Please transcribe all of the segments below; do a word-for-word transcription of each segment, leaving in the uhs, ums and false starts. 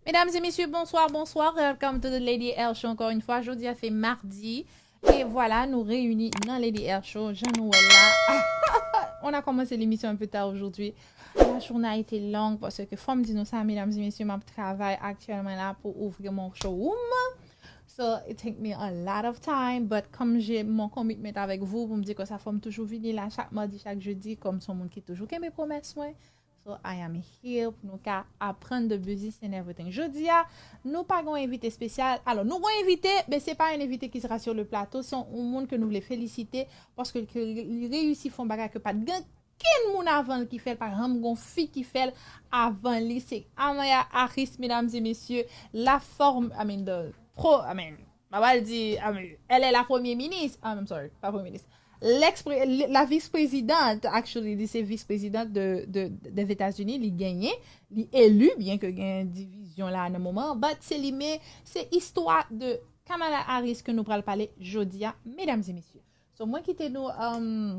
Mesdames et messieurs, bonsoir, bonsoir. Welcome to the Lady L Show encore une fois. Jodi a se mardi. E vwala, nou reyini nan Lady L Show. Jan nou wè la, on a commencé l'émission un peu tard aujourd'hui. La journée a été longue parce que, fò m di nou sa, mesdames et messieurs, m ap travay aktyèlman la pou ouvri mon showroom. So, it take me a lot of time, but comme j'ai mon commitment avec vous, pou m di ke sa fò m toujou vini la chak madi, chak jedi, kòm se yon moun ki toujou kenbe pwomès mwen. So, I am here pou nou ka aprann de business and everything. Jodi a, nou pa gen yon envite espesyal. Alò, nou gen yon envite, men se pa yon envite ki sera sur le plateau. Se yon moun ke nou vle felisite paske ke li reyisi fè yon bagay ke pa t gen kenn moun avan l ki fè l, pa janm gen yon fi ki fè l avan li. Se Kamala Harris, mesdames et messieurs, la form, I mean, the pro, I mean, m ap al di, I mean, elle est la première ministre. Ah, I'm sorry, pas première ministre. L'ex-pré-, la vice-présidente, actually, li se vice-présidente de, de, des États-Unis, li genyen, li eli, byen ke gen divizyon la nan moman, but se li, men se istwa de Kamala Harris ke nou pral pale jodi a, mesdames et messieurs. So, mwen kite nou, um,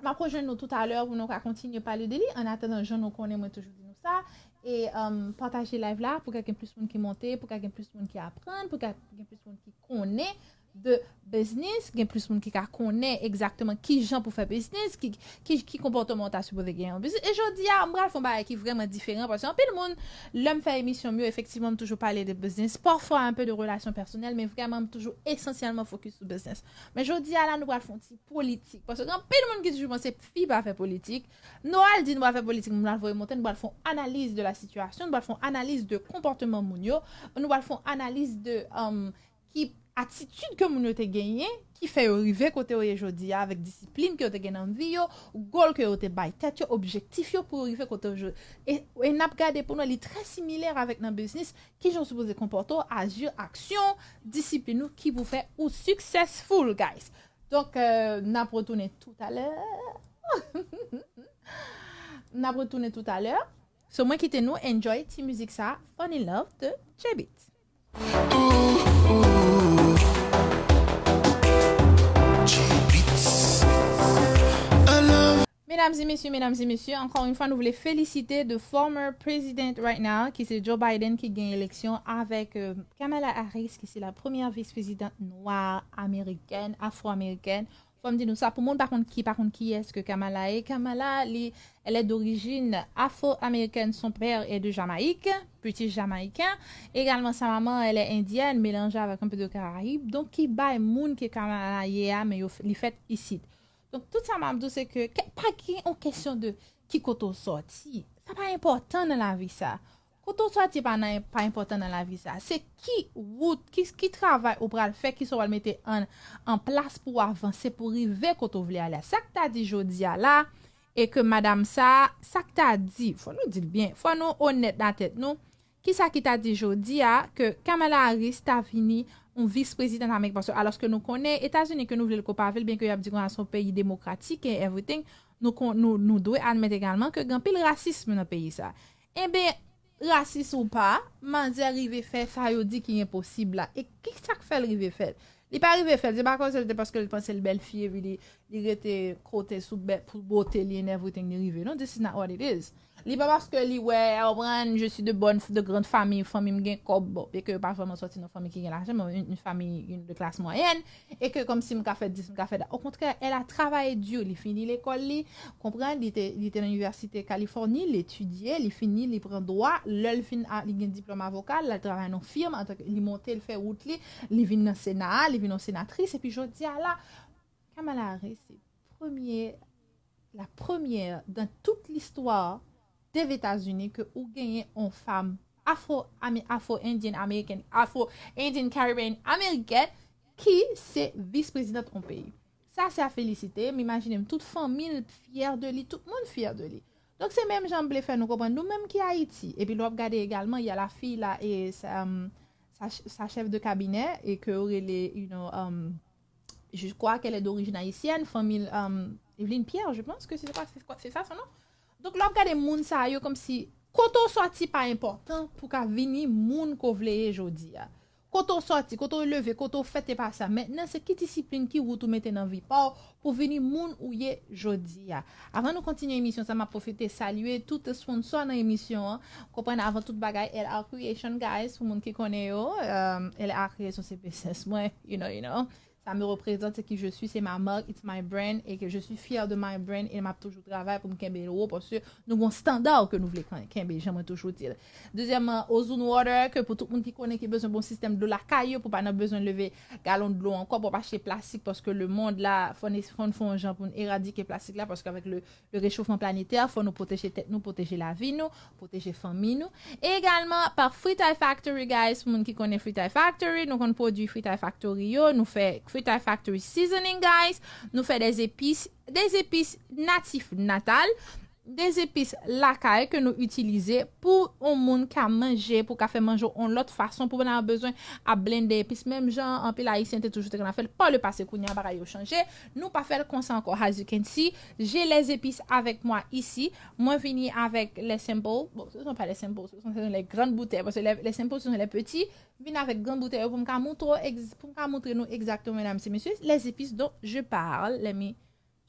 m ap rejwenn nou toutalè pou nou ka kontinye pale de li. An atandan, jan nou konnen, mwen toujou di nou sa. E um, pataje live la pou ka gen plis moun ki monte, pou ka gen plis moun ki aprann, pou ka gen plis moun ki konnen de biznis, gen plis moun ki ka konnen egzakteman ki jan pou fè biznis, ki, ki, ki konpòteman w ta sipoze gen yon biznis. E jodi a, m pral fè yon bagay ki vrèman diferan, paske anpil moun, lè m fè emisyon m yo, efektivman, m toujou pale de biznis, pafwa un peu de relasyon pèsonèl, men vrèman, m toujou esansyèlman fokis sou biznis. Men jodi a la, nou pral fè yon ti politik, paske gen anpil moun ki toujou panse fi pa fè politik. Nou al di nou pral fè politik, nou pral voye monte, nou pral fè yon analiz de la sitiyasyon, nou pral fè yon analiz de konpòteman moun yo, nou pral fè yon analiz de, um, ki atitid ke moun yo te genyen, ki fè yo rive kote yo ye jodi a, avèk disiplin ke yo te gen nan vi yo, gòl ke yo te bay tèt yo, objektif yo pou yo rive kote yo jodi. E, e n ap gade pou nou, li trè similè avèk nan biznis, kijan w sipoze konpòte w, aji, aksyon, disiplin ou ki pou fè ou successful, guys. Donk, euh, n ap retounen toutalè. N ap retounen toutalè. So, mwen kite nou enjoy ti mizik sa, Fall in Love de J-Beatz. Mesdames et messieurs, mesdames et messieurs, encore une fois, nou vle felisite the former president right now, ki se Joe Biden, ki gen eleksyon avèk, euh, Kamala Harris, ki se la premyè vis-prezidant nwa amerikèn, afro-amerikèn. Fò m di nou sa, pou moun pa konn ki pa konn kiyès ke Kamala ye, Kamala, li, elle est d'origine afro-américaine, son père est de Jamaïque, British Jamaïcain. Également, sa maman, elle est indienne, mélangée avec un peu de Caraïbe, donk ki bay moun ke Kamala ye a, men yo, li fèt isit. Donk, tout sa m ap di w, se ke, ke, pa gen yon kesyon de ki kote w sòti. Sa pa enpòtan nan lavi sa. Kote w sòti pa nan, pa enpòtan nan lavi sa. Se ki wout, ki, ki travay ou pral fè, ki sa w pral mete an, an plas pou w avanse, pou w rive kote w vle ale a. Sa k ta di jodi a la, e ke madanm sa, sa k ta di, fò nou di l byen, fò nou onèt nan tèt nou, kisa ki ta di jodi a ke Kamala Harris ta vini yon vis-prezidant Amerik, paske alòske nou konnen Etazini ke nou vle l ko pa vle l, byen ke y ap di konsa se yon peyi demokratik and everything, nou kon-, nou, nou dwe admèt egalman ke gen anpil rasism nan peyi sa. Enben, rasis ou pa, manzè rive fè sa yo di ki enposib la. E ki sa k fè l rive fè l? Li pa rive fè l, se pa koz l te paske l panse l bèl fi epi li, li rete kote sou bè-, pou bote li and everything li rive. Non, this is not what it is. Li pa paske li wè, ou konprann, je suis de bonne, de grande famille, fanmi m gen kòb, bon, byen ke yo pa vrèman sòti nan fanmi ki gen lajan, men yon, yon fanmi, yon de klas mwayèn, e ke kòmsi m ka fè dis, m ka fè dat. Okontrè, elle a travaillé dur, li fini lekòl li, konprann, li te, li te nan Inivèsite Kalifòni, li etidye, li fini, li pran dwa, lè l fin a, li gen diplòm avoka, l al travay nan yon fim, antanke, li monte, l fè wout li, li vin nan Sena a, li vin yon senatris, epi jodi a la, Kamala Harris se premye, la première dans toute l'histoire des États-Unis ke ou genyen yon fanm afro, ame-, afro-indienne américaine, afro-indian caribbean américaine ki se vis-prezidant yon peyi. Sa se a felisite, m imajine m tout fanmi l fyè de li, tout moun fyè de li. Donk se menm jan m vle fè nou konprann, nou menm ki Ayiti. Epi lè w ap gade egalman, y a la fille là, e sa, um, sa, sa chef de cabinet, e ke yo rele, you know, um, je crois qu'elle est d'origine haïtienne, fanmi l, um, Evelyne Pierre, je pense que c'est quoi, c'est quoi, c'est ça son nom? Donk, lè w ap gade moun sa yo, kòmsi, kote w sòti pa enpòtan pou ka vini moun ke w vle ye jodi a. Kote w sòti, kote w leve, kote w fèt, e pa sa. Mentnan, se ki disiplin, ki wout ou mete nan vi pa w pou vini moun ou ye jodi a. Avan nou kontinye emisyon sa, m ap pwofite salye tout sponsò nan emisyon an. Konprann avan tout bagay, L R Creation, guys, pou moun ki konnen yo. Euh, L R Creation, se business mwen, you know, you know. Ça me représente, c'est qui je suis, c'est ma marque, it's my brand, et que je suis fière de my brand, e m ap toujou travay pou m kenbe l wo, paske nou gon standard ke nou vle ken- kenbe, jan mwen toujou di l. Dezyèmman, Ozone Water, ke pou tout moun ki konnen ki bezwen bon sistèm dlo lakay yo, pou pa nan bezwen leve galon dlo ankò, pou pa achte plastik, paske le monde la, fò n, fò n fè yon jan pou n eradike plastik la, paske avèk le, le réchauffement planétaire, fò nou pwoteje tèt nou, pwoteje lavi nou, pwoteje fanmi nou. E egalman pa Fritay Factory, guys, pou moun ki konnen Fritay Factory, nou konn pwodui Fritay Factory yo, nou fè Fritay Factory seasoning, guys, nou fè des épices, des épices natif natal, des épices lakay ke nou itilize pou yon moun ka manje, pou ka fè manje yon lòt fason, pou pa bezwen ap blende epis. Menm jan anpil Ayisyen te toujou te konn ap fè l, pa le pase, kounye a bagay yo chanje, nou pa fè l konsa ankò. As you can see, j'ai les épices avec moi ici. Mwen vini avèk les simples. Bon, ce sont pas les simples, ce sont les grandes bouteilles, parce que les, les simples, ce sont les petits. Vin avèk gran boutèy yo pou m ka montre w ex- pou m ka montre nou egzakteman, medam e mesye, les épices dont je parle. Let me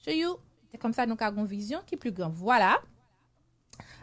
show you. Se konsa nou ka gon vizyon ki pli gran. Vwala.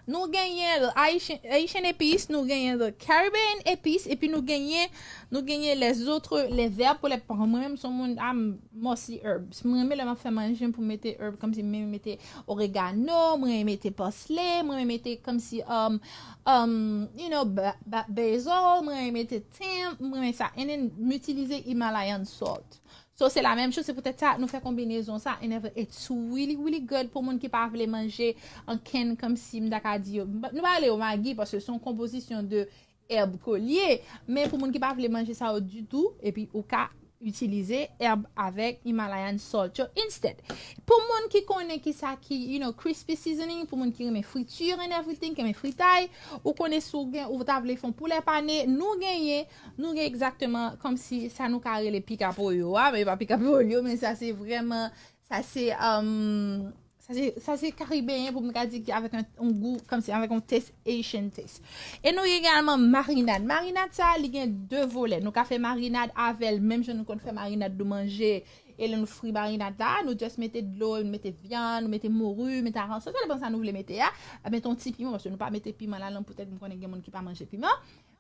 Nou genyen Haitian, Haitian épices, nou genyen the Caribbean épices, epi nou genyen, nou genyen les autres, les herbes pour les parents. Mwen menm, se yon moun, I'm mostly herbs. Mwen renmen lè m ap fè manje pou m mete herb, kòmsi mwen mete oregano, mwen mete parsley, mwen mete kòmsi, um, um, you know, ba- ba- basil, mwen mete thyme, mwen sa. And then, m itilize Himalayan salt. So, se la menm choz, se poutèt sa nou fè konbinezon sa. And it's really, really good pou moun ki pa vle manje ankenn, kòmsi m ta ka di yo. Nou pa rele yo magi, paske se yon konpozisyon de herb ke l ye, men pou moun ki pa vle manje sa yo ditou, epi ou ka itilize herb avèk Himalayan salt yo instead. Pou moun ki konnen ki sa ki, you know, crispy seasoning, pou moun ki renmen friture and everything, ki renmen fritay, ou konnen si w gen, ou ta vle fè yon poulè pane, nou genyen, nou gen egzakteman kòmsi sa nou ka rele pica pollo a, men e pa pica pollo, men sa se vrèman, sa se, um, sa se, sa se karibeyen pou m ka di ki avèk yon, yon gou, kòmsi avèk yon taste, Asian taste. E nou gen egalman marinad. Marinad sa, li gen de volè. Nou ka fè marinad avè l, menm jan nou konn fè marinad nou manje. E lè nou fri marinad la, nou just mete dlo, nou mete vyann, nou mete mori, mete aranson, sa depann sa nou vle mete a. Mete yon ti piman, paske nou pa mete piman ladan, poutèt m konnen gen moun ki pa manje piman.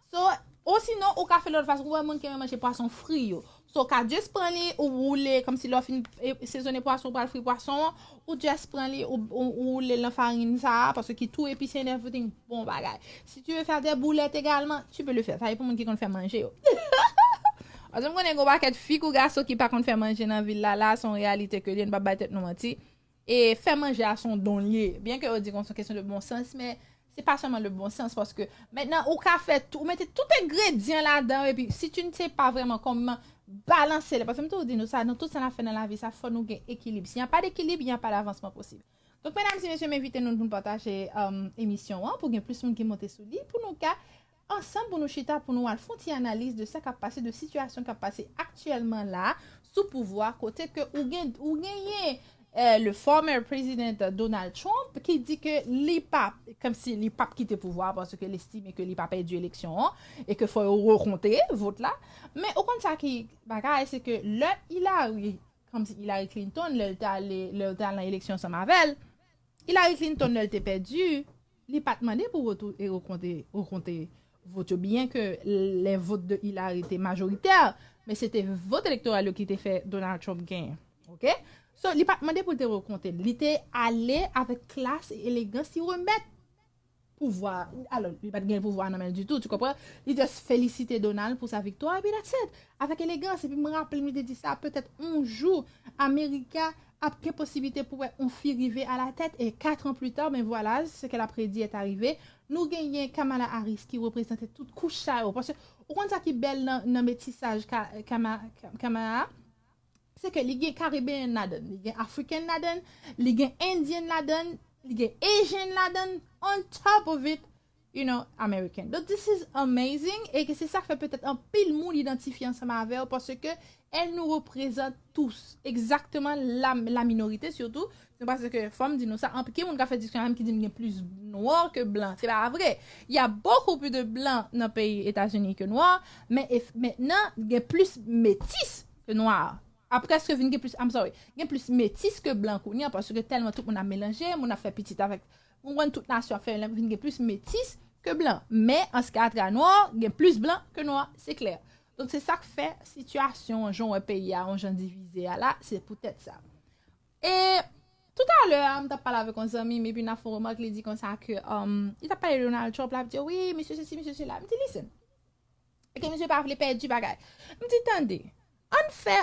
So, osinon, ou ka fè lòt fason, ou wè moun ki renmen manje pwason fri yo. So, ou ka just pran li, ou woule, kòmsi lè w fin e, sezonnen pwason, ou pral fri pwason an, ou just pran li, ou, ou, ou woule l nan farin sa a, paske ki tou epise and everything, bon bagay. Si tu veux faire des boulettes également, tu peux le faire. Sa e pou moun ki konn fè manje yo. Paske m konnen gen yon pakèt fi kou gason ki pa konn fè manje nan vil la, la, se yon reyalite ke li ye, n p ap bay tèt nou manti. E fè manje a se yon don l ye. Byen ke yo di konsa se yon kesyon de bon sans, men se pa sèlman le bon sans, paske mentnan ou ka fè tou, ou mete tout engredyan ladan, epi si tu ne sais pas vraiment kòman balanse l, paske m toujou di nou sa, nan tout sa n ap fè nan lavi sa, fò nou gen ekilib. S'il n'y a pas d'équilibre, il n'y a pas d'avancement possible. Donk, medam e mesye, m envite nou pou n pataje, um, emisyon an, pou gen plis moun ki monte sou li, pou nou ka ansanm pou nou chita, pou nou al fè yon ti analiz de sa k ap pase, de sitiyasyon k ap pase aktyèlman la, sou pouvwa, kote ke ou gen, ou genyen, eh, le former president Donald Trump ki di ke li pa, kòmsi li p ap kite pouvwa paske l estime ke li pa pèdi eleksyon an e ke fò yo rekonte vòt la. Men ou konn sa ki bagay, se ke lè Hillary, kòmsi Hillary Clinton, lè l te ale, lè l te al nan eleksyon ansanm avè l, Hillary Clinton, lè l te pèdi, li pa t mande pou retou- e rekonte, rekonte vòt yo, byen ke les votes de Hillary te majoritè, men se te vòt elektoral yo ki te fè Donald Trump genyen. Oke? So, li pa t mande pou l te rekonte l. Li te ale avèk klas e elegans, li remèt pouvwa. Alò, li pa t gen pouvwa nan men l ditou, tu comprends? Li just felisite Donald pou sa viktwa, epi that's it. Avèk elegans, epi mwen raple m, li te di sa, petèt yon jou, Amerika ap gen posiblite pou wè yon fi rive a la tèt, e kat an pli ta, ben vwala, ce qu'elle a prédit est arrivé. Nou genyen Kamala Harris ki reprezante tout kouch sa yo. Paske, ou konn sa ki bèl nan, nan metisaj ka, Kama, Kamala a? Se ke li gen Caribbean ladan, li gen African ladan, li gen Indian ladan, li gen Asian ladan, on top of it, you know, American. Donk, this is amazing, e ke se sa k fè petèt anpil moun idantifye ansanm avè w, paske elle nous représente tous, egzakteman la, la minorite sitou. Se paske fò m di nou sa, anpil moun ka fè diskisyon avè m ki di m gen plis nwa ke blan. Se pa vre. Il y a beaucoup plus de blancs nan peyi Etazini ke nwa, men maintenant, gen plis metis ke nwa. A prèske vin gen plis, I'm sorry, gen plis metis ke blan kounye a, paske tèlman tout moun ap melanje, moun ap fè pitit avèk, moun konn tout nasyon ap fè, vin gen plis metis ke blan. Men an se ka atra nwa, gen plis blan ke nwa, se klè. Donk se sa k fè sitiyasyon an, jan w wè peyi a, yon jan divize a la, se poutèt sa. E toutalè a, m t ap pale avèk yon zanmi m, epi n ap fè yon remak, li di konsa ke, um, li t ap pale de Donald Trump, l ap di, wi, misye sesi, misye sela. M di, listen, e ke misye pa vle pèdi bagay. M di, tande, ann fè